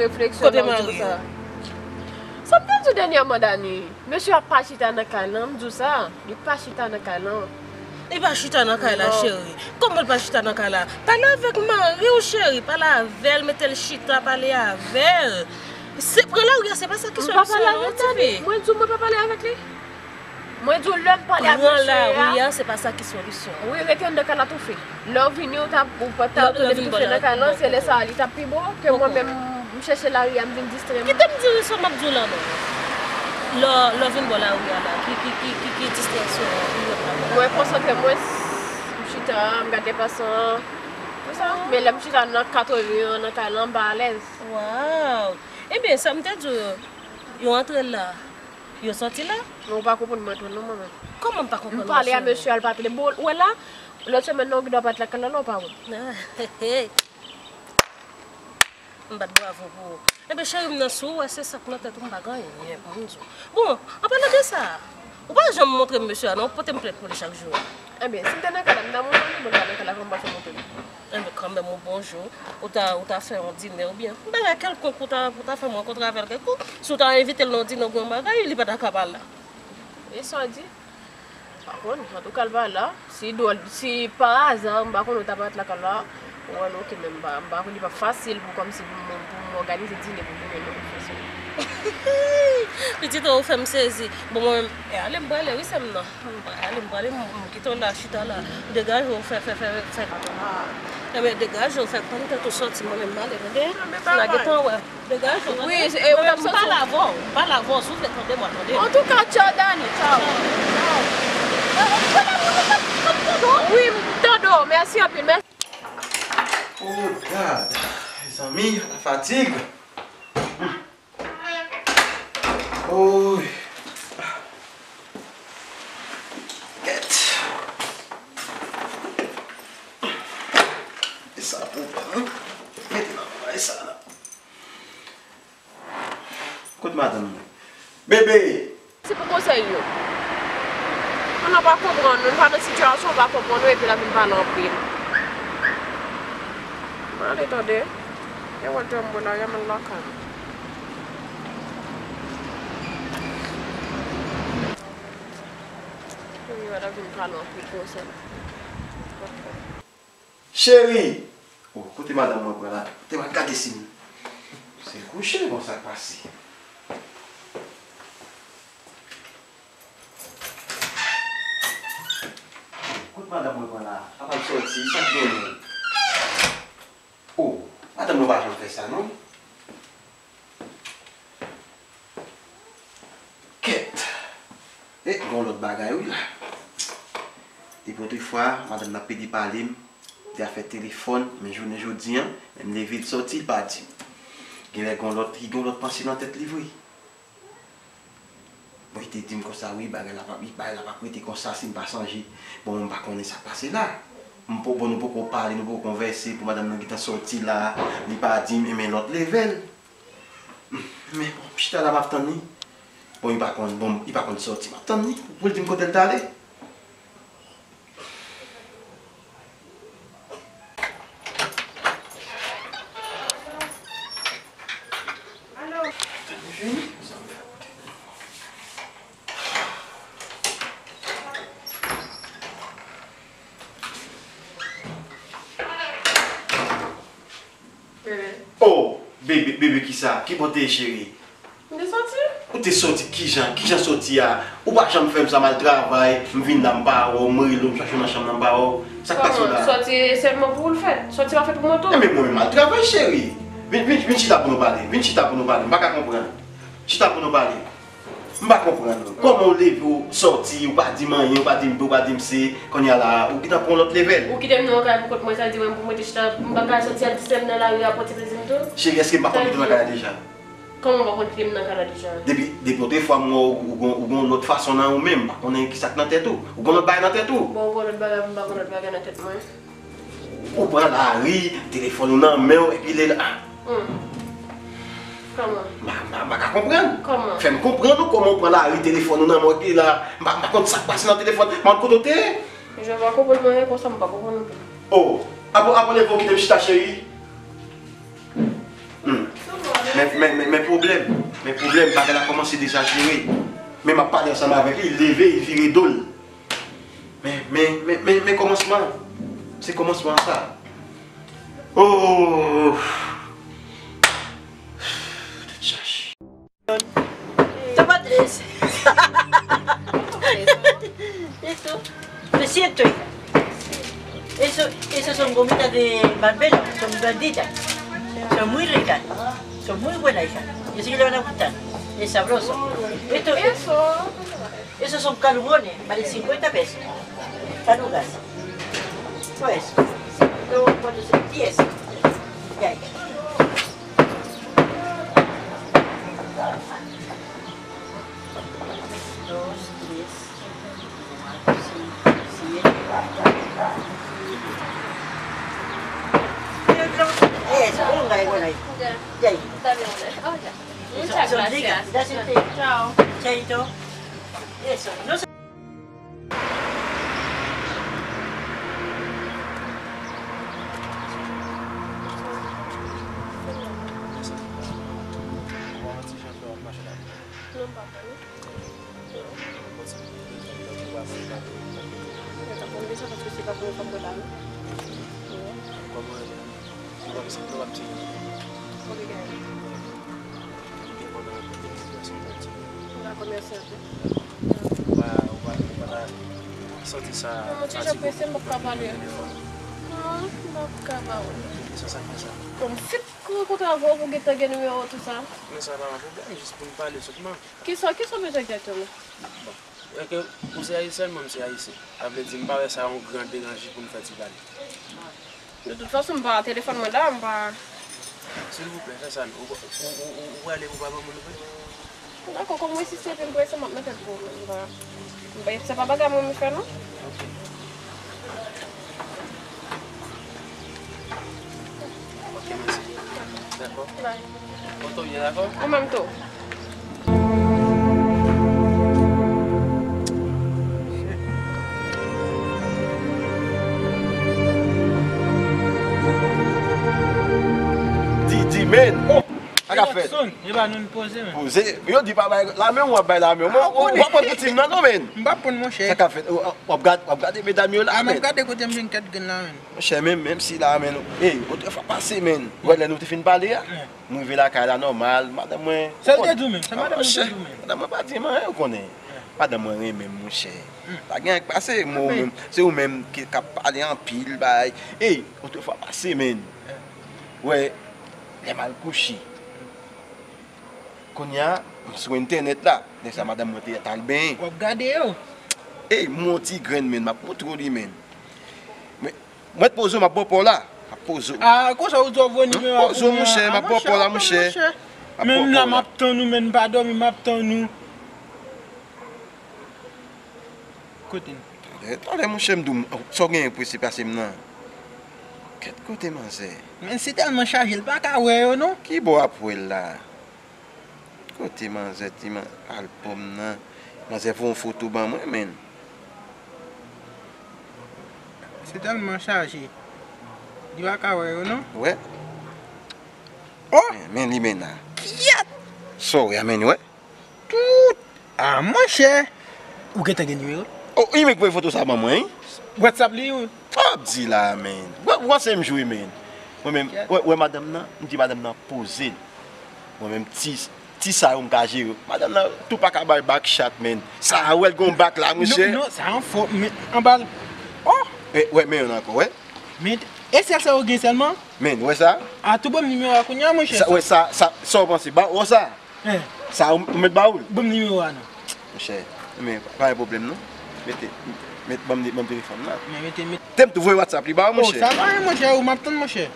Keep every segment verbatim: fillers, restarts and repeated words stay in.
Refleksyon. Kote mari w? Sa m te di w dènyèman, Dani. Mesye a pa chita nan kay lan, m di w sa. Li pa chita nan kay lan. Li pa chita nan kay la, cheri. Kòman l pa chita nan kay la? Pale avèk mari w, cheri. Pale avè l, mete l chita, pale avè l. Se, pran lari a, se pa sa ki solisyon an, tifi. Mwen di w mwen pa pale avèk li. Mwen di w lè m pale ak mesye a. Pran lari a, se pa sa ki solisyon. Wi, rete anndan kay la toufe. Lè w vini, ou t ap, ou pa t ap tande li toufe nan kay lan, se lè sa a li t ap pi bon ke mwen menm m chèche lari a, m vin distrè m. Kite m di w sa m ap di w la non. Lè, lè w vin bò lari a la, ki, ki, ki, ki, ki distraksyon ou wè m la? Mwen konsantre mwen, m chita, m gade pasan, tout sa. Men lè m chita nan katreven an, nan kay lan, m pa alèz. Waw! Ebyen, sa m te di w yo, yo antre la, yo sòti la. Men ou pa konprann mwen twò non, mwen menm. Kòman m pa konprann w, cheri? M pale a mesye a, l pa tande. Bon, ou wè la, lòt semèn nan, ou gen dwa pa t lakay la, non, ou pa wè m. M bat bravo pou ou. Ebyen, cheri, m nan sou, ou wè, se sa k nan tèt ou, m pa gen anyen pou m di w. Bon, an palan de sa, ou pa janm montre m mesye a, non, ou pote m plent pou li chak jou. Ebyen, si m te nan kay la, m ta montre w li, bon, m pa nan kay la, kòman m pa fè montre l? Enben, kanmenm, yon bon jou, ou ta, ou ta fè yon dinè oubyen yon bagay kèlkonk, ou ta, ou ta fè m rankontre avè l kèlkonk. Si w ta envite l nan yon dinè oubyen yon bagay, li pa ta ka pa la. E sa w di? M pa konn, antouka, l pa la. Si dwòl, si pa aza, m pa konn, ou ta parèt lakay la, ou wè l, oke, men m pa, m pa konn, li p ap fasil pou, kòmsi, pou m, pou m òganize dinè pou vini, non, li p ap fasil. Pitit, ou fè m sezi. Bon, mwen menm, e ale m prale, wi, sè m nan. M prale, m prale, m, m kite w la, chita la. Degaje w, fè, fè, fè, fè. Enben, degaje w, fè pran tèt ou sòti, mwen menm m ale, tande? N a gentan wè. Degaje w, tande? Wi, e ou t ap sòti? M pale avè w, m pale avè w, souple, tande mwen, tande? Antouka, tchaw, Dani, tchaw. Wi, m tande w, mèsi anpil, mèsi. Oh God, mezanmi, la fatigue. Oy. Kèt. E sa pou mwen. Mete nan bagay sa la. Kot madanm mwen? Bebe! Mèsi pou konsèy yo. Moun nan pa konprann nou, nou pa nan sitiyasyon, pa konprann nou, epi l ap vin pale anpil. Mwen ale tande. Gen wòl djòm bon la, gen moun lakay mwen. Wi, wè l ap vin pale anpil konsa. Cheri! Oh, kote madanm mwen pran la? Te m al gade si m se kouche, bon, sa k pase? Kote madanm mwen pran la? Apa l sòti? Sa k genyen? Oh, madanm mwen pa janm fè sa, non. Kèt! E, gon lòt bagay, wi, la. Depi otrefwa, madanm nan ap pede pale m de afè telefòn, men jounen jodi a, lè m leve l sòti, l pa di m. Genlè gon lòt, li gon lòt panse nan tèt li vre. Bon, li te di m konsa, wi, bagay la p ap, bagay la p ap rete konsa si m pa chanje. Bon, m pa konnen sa k pase la. M po-, bon, nou poko pale, nou poko konvèse, pou madanm nan gentan sòti la, li pa di m, enben lòt level. Men bon, m chita la, m ap tann li. Bon, li pa konn, bon, li pa konn sòti, m ap tann li pou l di m kote l t ale. Alo. Bebe. Oh, bebe, bebe, kisa? Ki bò w te ye, cheri? M te sòti. Ou te sòti kijan? Kijan sòti a? Ou pa janm fè m sa, m al travay, m vin la, m pa wè w, m rele w, m chache w nan chanm nan, m pa wè w. Sa k pase w la? Kòman? Sòti sèlman pou ou l fèt. Sòti pa fèt pou mwen tou. Enben mwen menm m al travay, cheri. Vin, vin, vin chita pou nou pale. Vin chita pou nou pale. M pa ka konprann. Chita pou nou pale. M pa konprann. Kòman w leve, w sòti, ou pa di m anyen, ou pa di m B, ou pa di m C, kounye a la, ou gentan pran yon lòt level. Ou kite m nan yon kay pou kont mwen, sa vle di mwen pou mwen te chita, m pa ka sòti al distrè m nan lari a, pote plezi m tou? Cheri, èske m pa konn kite w nan kay la deja? Kòman w pa konn kite m nan kay la deja? Depi, depi otrefwa m wè w, ou gon, ou gon lòt fason nan ou menm, m pa konnen kisa k nan tèt ou. Ou gon lòt bagay nan tèt ou? Bon, ou gon lòt bagay, m pa gon lòt bagay nan tèt mwen. Ou pran lari, telefòn ou nan men w, epi lè la. Hmm. Kòman? M pa, m pa, m pa ka konprann. Kòman? Fè m konprann ou kòman ou pran lari, telefòn ou nan men w, epi la, m pa, m pa konn sa k pase nan telefòn. M pa konn kote w te ye. Jan m pa konprann mwen, konsa m pa konprann ou tou. Oh, apre, apre leve w kite m chita, cheri. Hmm. Men, men, men, men pwoblèm, men pwoblèm, bagay la kòmanse dezajere. Men m ap pale ansanm avèk li, li leve, li vire do l. Men, men, men, men, men kòmansman. Se kòmansman sa. Oh! Tèt chaje. Toma tres. Esto, me siento. Eso, eso son gomitas de Marbella, son blanditas. Son muy ricas, son muy buenas esas. Yo sé que le van a gustar. Es sabroso. Esto, esos son calugones, vale cincuenta pesos. Calugas. Eso es. Dos, cuatro, seis, diez. Ya. Dos, tres, cuatro, cinco, seis. Eso, venga, y bueno, ahí. Ya. Ya, ahí. Está bien, ya. Oh, ya. Muchas gracias. Gracias a usted. Chao. Chaito. Eso, no se Non, m pa pran, non. Mwen ta konn deja paske se pa premye fwa m wè la, non. Kòman, nou pa, nou pa tire. Obrigado. Ou dakò, mèsi anpil. Ou pa, ou pa, ou pa ta santi sa. Non, mwen te jan prese, m p ap ka pale. Non, m p ap ka ba ou. Sa, sa, sa. Bon, m fèk rankontre avè w pou gentan gen nimewo w tou sa. Men sa pa yon pwoblèm, jis pou n pale sèlman. Kisa, kisa w bezwen egzakteman? Bon, e ke ou se ayisyen, mwen m se ayisyen. Sa vle di m pa wè sa yon gran deranje pou n fè ti pale. De tout fason, m pa telefòn mwen la, m pa. Silvouplè, fè sa non. Ou, ou, ou, ou prale, ou pa ban moun nouvèl? Dakò, kòm mwen si se vin prese, m ap mete l pou ou, men m pa, m pa, se pa bagay mwen m fè non. Ok. Ok, mèsi. Dakò. Bye. Kontan w ye, dakò? Ou menm tou. Di, di, men. Oh! Sa k ap fèt? Jackson, e pa nou n poze, men. Poze. Yo di pa bay lame, w ap bay lame. Mwen, w ap pran pou ti m nan, non, men. M p ap pran, monchè. Sa k ap fèt? W ap gad-, w ap gade medam yo la, men. A, m ap gade kote m vin kèt grenn la, men. Monchè, men, menm si la, men, nou, ey, otrefwa pase, men. Wè, lè nou te fin pale a, m rive lakay la nòmal, madanm mwen. Sa l te di w menm? Sa madanm mwen te di w menm? Madanm mwen pa di m anyen, ou konnen. Madanm mwen renmen m, monchè. Pa gen anyen k pase, mwen menm, se ou menm ki, k ap pale anpil, bay. Ey, otrefwa pase, men. Wè, lè m al kouche. Kounye a, m sou entènèt la. Lè sa, madanm mwen te t al benyen. W ap gade yo? Ey, m wè yon ti grenn, men, m ap montre w li, men. Men, mwen t poze w, m ap bò pa w la. M ap poze w. A, konsa ou di w voye nimewo a pou mwen. M ap poze w, monchè, m ap bò pa w la, monchè. Menm la, m ap tann ou, men, m pa dòmi, m ap tann ou. Kote n? Talè, talè, monchè, m di w, sa w genyen prese pase m nan. Kèt kote manzè. Men si tèlman chaje, l pa ka wè yo, non. Ki bò w ap wè l la? Kote manzè, ti man-, albòm nan? Manzè voye yon foto ban mwen, men. Si tèlman chaje, li pa ka wè yo, non. Wè. Oh! Men, men li men la. Kiyèt! Sa w wè a, men, wè. Tout. A, monchè. Ou gentan gen nimewo l? Oh, li menm ki voye foto sa ban mwen, wi. WhatsApp li, wi. Sa w ap di la, men. Wè, wè se m jwe, men. Mwen menm, wè, wè madanm nan, m di madanm nan poze l. Mwen menm, ti, ti sa yo m ka jere. Madanm nan tou pa ka bay bak chat, men. Sa a wè l gon bak la, monchè. Non, non, sa yon fo, men, anba l. Oh! E, wè, men youn ankò, wè. Men, e sèl sa yo gen sèlman? Men, wè sa? A, tou ban m nimewo a kounye a, monchè. Sa, wè sa, sa, sa w panse? Ba, wè sa? Sa ou, ou mèt ba ou l? Ban m nimewo a non. Monchè, men pa gen pwoblèm non. Mete, met, ban m, ban m telefòn nan. Men mete, mete. Te m tou voye WhatsApp li ba ou, monchè. Oh, sa pa anyen, monchè, ou m ap tann, monchè.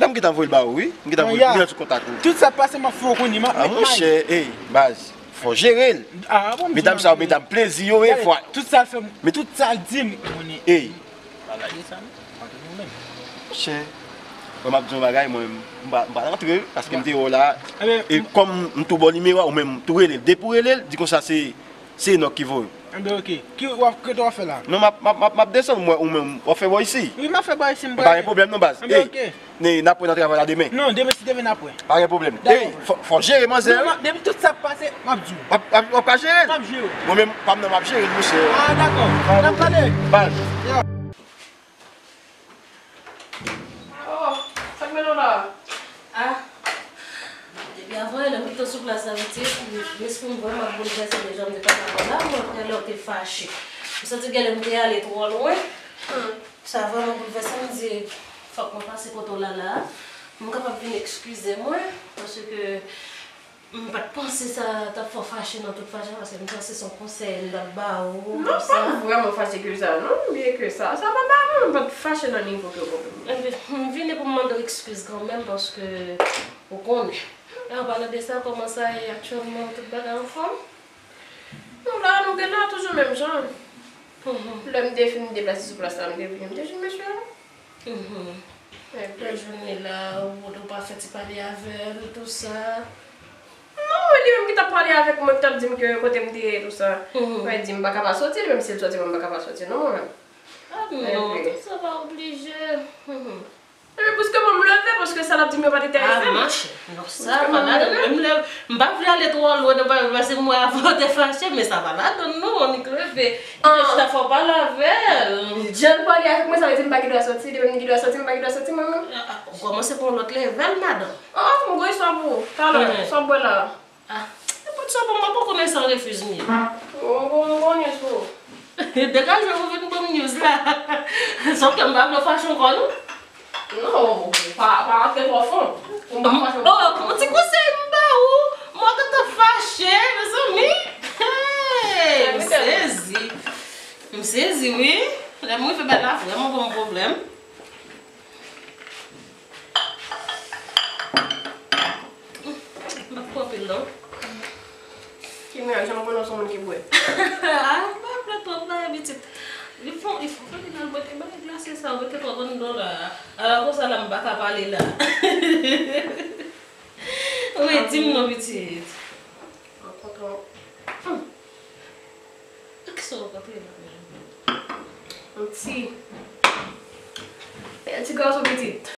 La m gentan voye l ba ou, wi. M gentan voye l, m gentan sou kontak ou. Tout sa k pase, m ap fè w konnen, m ap met may. A, monchè, ey, baz, fò jere l. A, bon, medam sa yo, medam plezi yo ye, fò. Tout sa l fè m, tout sa l di m, konnen. Ey. Pa gade sa non, pa gade nou menm. Monchè, mwen m ap di yon bagay, mwen, m pa, m pa rantre, paske m te wè w la, e kòm m tou ba w nimewo a, ou menm tou rele l. Depi w rele l, di konsa se, se Enòk ki voye w. Enben, oke. Ki w ap, ki w ap fè la? Non, m ap, m ap, m ap, m ap desann, mwen, ou menm, w ap fè bò isi. Wi, m ap fè bò isi, m Pa gen pwoblèm non, baz. Enben, oke. N ap wè nan travay la demen. Non, demen si demen n ap wè. Pa gen pwoblèm. Ey, fò, fò jere manzè. Non, depi tout sa ap pase, m ap di w. W ap, w ap, w ap ka jere l? M ap jere l. Mwen menm, pa m nan, m ap jere l, monchè. Ah, dakò. N ap pale. Baz. Oh, sa k mennen w la? Ah, depi avan yè lè m kite w sou plas la, pitit, lespri m vrèman ap boulvèse deja, m te pa ka wè la, mwen, genlè w te fache. M santi genlè m te ale twò lwen. Sa vrèman boulvèse m, m di, fòk mwen pase kote w la la. M kapab vin ekskize mwen, paske M pa t panse sa t ap fè w fache nan tout fache, paske m panse se yon konsèy m t ap ba ou. Non, m pa t vrèman fache ke sa, non, byen ke sa. Sa pa ba mwen, m pa t fache nan nivo ke w konprann. Enben, m vini pou m mande w ekskiz kanmenm, paske ou konnen. E an palan de sa, kòman sa ye aktyèlman, tout bagay anfòm? Nou la, nou gentan toujou menm jan. Lè m te fin deplase sou plas la, m te vini, m te jwenn mesye a. Lè w jwenn li la, ou, ou pa fè ti pale avè l, tou sa. Non, e li menm ki t ap pale avèk mwen, ki t ap di m ke kote m te ye, tou sa. Mwen di m pa ka pa soti, li menm si l soti, mwen m pa ka pa soti, non, mwen menm. Ah non, tou sa pa oblije. Epi piske mwen m leve, paske sa l ap di m yo pa t enterese m. Ah, monchè, non, sa pa ladan. Menm lè m pa vle ale twò lwen, non, pa, paske m wè avan w te fache, men sa pa ladan, non, annik leve. Kite chita fò pale avè l. Jan l pale avèk mwen, sa vle di m pa gen dwa soti, depi m gen dwa soti, m pa gen dwa soti, mwen menm. Ah, ah, ou kòmanse pran yon lòt level, madanm. Oh, m gon istwa pou ou. Talè, sa w ap bwè la a? Ah, nenpòt sa w ban m, m ap poko nan san refiz m ye. M gon, m gon news pou ou. Degaje w pou vin ban m news la. Sòf ke m pa vle w fache ankò, non. Non, pa, pa rantre twò fon. Pou m pa fache. Oh, yon ti konsèy m ba ou. M wè w gentan fache, mezanmi. Hey, m sezi. M sezi, wi. Lè m rive, bagay la vrèman ban m pwoblèm. M p ap pran anpil, non. Kimia, jan m konnen w se yon moun ki bwè. Ah, m pa vle twòp bagay, pitit. Li fon, li fon, fò li al bwè ti bagay glase sa, ou mete twòp anndan la. Alò konsa la, m pa ka pale la. Wi, di m non, pitit. Mwen kontan. Kisa w ap rele la menm? Yon ti. Yon ti gason pitit.